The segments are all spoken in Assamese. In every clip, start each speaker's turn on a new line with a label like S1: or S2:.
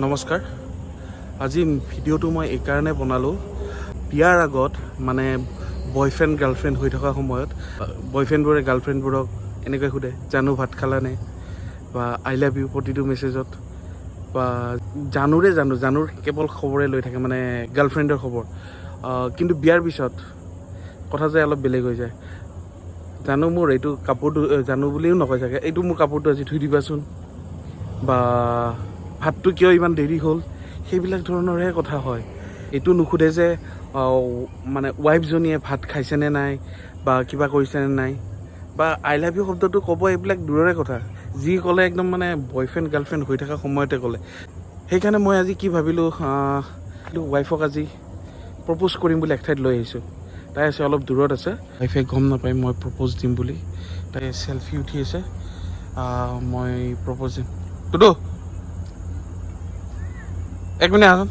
S1: নমস্কাৰ। আজি ভিডিঅ'টো মই এইকাৰণে বনালোঁ, বিয়াৰ আগত মানে বয়ফ্ৰেণ্ড গাৰ্লফ্ৰেণ্ড হৈ থকা সময়ত বয়ফ্ৰেণ্ডবোৰে গাৰ্লফ্ৰেণ্ডবোৰক এনেকৈ সোধে, "জানো, ভাত খালানে?" বা "আই লাভ ইউ" প্ৰতিটো মেছেজত, বা জানুৰে জানো জানুৰ কেৱল খবৰে লৈ থাকে, মানে গাৰ্লফ্ৰেণ্ডৰ খবৰ। কিন্তু বিয়াৰ পিছত কথা যে অলপ বেলেগ হৈ যায়। "জানো, মোৰ এইটো কাপোৰটো," জানো বুলিও নকয় চাগে, "এইটো মোৰ কাপোৰটো আজি ধুই দিবাচোন" বা "ভাতটো কিয় ইমান দেৰি হ'ল?" সেইবিলাক ধৰণৰহে কথা হয়। এইটো নুসুধে যে মানে ৱাইফজনীয়ে ভাত খাইছেনে নাই বা কিবা কৰিছেনে নাই বা "আই লাভ ইউ" শব্দটো ক'ব, এইবিলাক দূৰৰে কথা। যি ক'লে একদম মানে বয়ফ্ৰেণ্ড গাৰ্লফ্ৰেণ্ড হৈ থকা সময়তে ক'লে। সেইকাৰণে মই আজি কি ভাবিলোঁ, ৱাইফক আজি প্ৰপ'জ কৰিম বুলি এক ঠাইত লৈ আহিছোঁ। তাই আছে, অলপ দূৰত আছে। ৱাইফে গম নাপায় মই প্ৰপ'জ দিম বুলি। তাই চেলফি উঠি আছে। মই প্ৰপ'জ দিম। টুটু, এক মিনিট আহাচোন,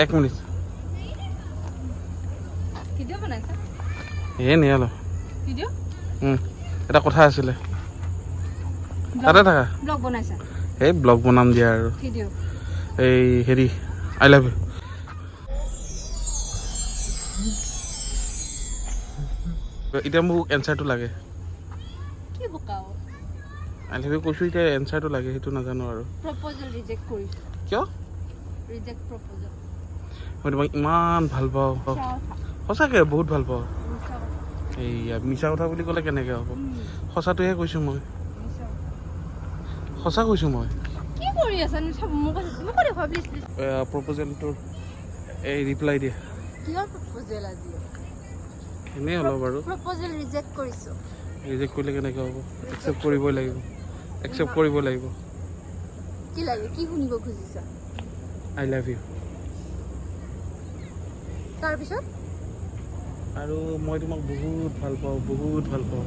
S1: এক মিনিট।
S2: ভিডিঅ' বনাইছা?
S1: এই নে অলপ।
S2: ভিডিঅ'?
S1: এটা কথা আছিলে, তাতে থাকা।
S2: ব্লগ বনাইছা?
S1: এই ব্লগ বনাম দিয়া আৰু।
S2: ভিডিঅ'?
S1: এই হেৰি, আই লাভ ইউ। এতিয়া মোক এনচাৰটো লাগে।
S2: কি বকাও?
S1: আই লাভ ইউ কৈছোঁ, এতিয়া এনচাৰটো লাগে। সেইটো নাজানো আৰু।
S2: প্ৰপ'জেল ৰিজেক্ট কৰিছোঁ।
S1: কিয়?
S2: Reject proposal.
S1: মই তোমাক ইমান ভাল পাওঁ, সঁচাকৈ বহুত ভাল পাওঁ।
S2: মিছা কথা।
S1: এইয়া মিছা কথা বুলি ক'লে কেনেকৈ হ'ব? সঁচাটোহে কৈছোঁ মই।
S2: মিছা কথা।
S1: সঁচা কৈছোঁ মই।
S2: কি কৰি আছা? মোক মোকো দেখুৱা, প্লিজ প্লিজ।
S1: প্ৰপ'জেলটোৰ এই ৰিপ্লাই দিয়া।
S2: কিহৰ প্ৰপ'জেল আজি?
S1: এনেই অলপ আৰু।
S2: প্ৰপ'জেল ৰিজেক্ট কৰিছোঁ।
S1: ৰিজেক্ট কৰিলে কেনেকৈ হ'ব? একচেপ্ট কৰিবই লাগিব, একচেপ্ট কৰিব লাগিব।
S2: কি লাগে? কি শুনিব খুজিছা?
S1: I love you.
S2: তাৰপিছত?
S1: আৰু মই তোমাক বহুত ভাল পাওঁ, বহুত ভাল পাওঁ।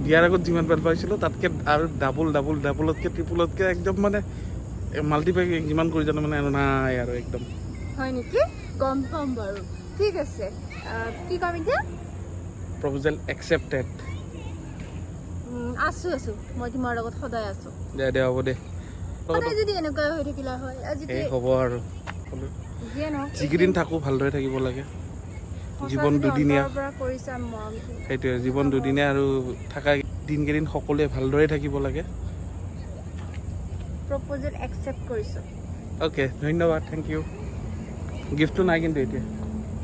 S1: বিয়াৰ আগত যিমান ভাল পাইছিলোঁ, তাতকৈ আৰু ডাবল, ডাবল, ডাবলতকৈ, ট্ৰিপুলতকৈ, একদম মানে মাল্টিপ্লাই যিমান কৰি জানো মানে আৰু নাই আৰু একদম।
S2: হয় নেকি? গম পাম বাৰু। ঠিক আছে, কি ক'ম এতিয়া?
S1: Proposal accepted.
S2: আছো, আছো, মই তোমাৰ লগত সদায় আছো।
S1: দে দে, হ'ব দে।
S2: সদায় যদি এনেকুৱাই হৈ থাকিলে হয় আজি।
S1: এই হ'ব আৰু।
S2: যিয়ে নহওক।
S1: যিকেইদিন থাকোঁ ভালদৰে থাকিব লাগে।
S2: সঁচা
S1: জীৱন
S2: যদি
S1: দুদিনীয়া।
S2: অন্তৰৰ পৰা কৰিছা মৰমখিনি।
S1: সেইটোৱে, জীৱন দুদিনীয়া আৰু থকা দিনকেইদিন সকলোৱে ভালদৰে থাকিব লাগে।
S2: প্ৰপ'জেল একচেপ্ট কৰিছোঁ।
S1: অ'কে, ধন্যবাদ, thank U. গিফ্টটো নাই কিন্তু এতিয়া।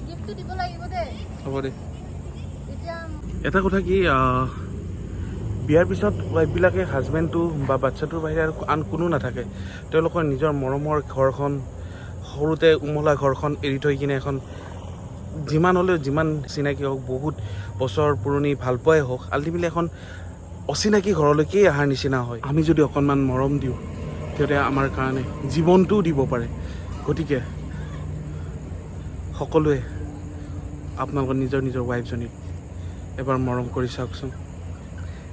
S2: গিফ্টটো দিব লাগিব দেই।
S1: হ'ব দে।
S2: এতিয়া।
S1: এটা কথা কি, বিয়াৰ পিছত ৱাইফবিলাকে হাজবেণ্ডটো বা বাচ্ছাটোৰ বাহিৰে আৰু আন কোনো নাথাকে। তেওঁলোকৰ নিজৰ মৰমৰ ঘৰখন, সৰুতে উমলা ঘৰখন এৰি থৈ কিনে এখন যিমান হ'লেও, যিমান চিনাকি হওক, বহুত বছৰ পুৰণি ভালপোৱাই হওক, আল্টিমেটলি এখন অচিনাকি ঘৰলৈকেই অহাৰ নিচিনা হয়। আমি যদি অকণমান মৰম দিওঁ, সিহঁতে আমাৰ কাৰণে জীৱনটোও দিব পাৰে। গতিকে সকলোৱে আপোনালোকৰ নিজৰ নিজৰ ৱাইফজনীক এবাৰ মৰম কৰি চাওকচোন,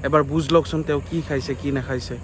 S1: এবাৰ বুজ লওকচোন তেওঁ কি খাইছে, কি নাখাইছে।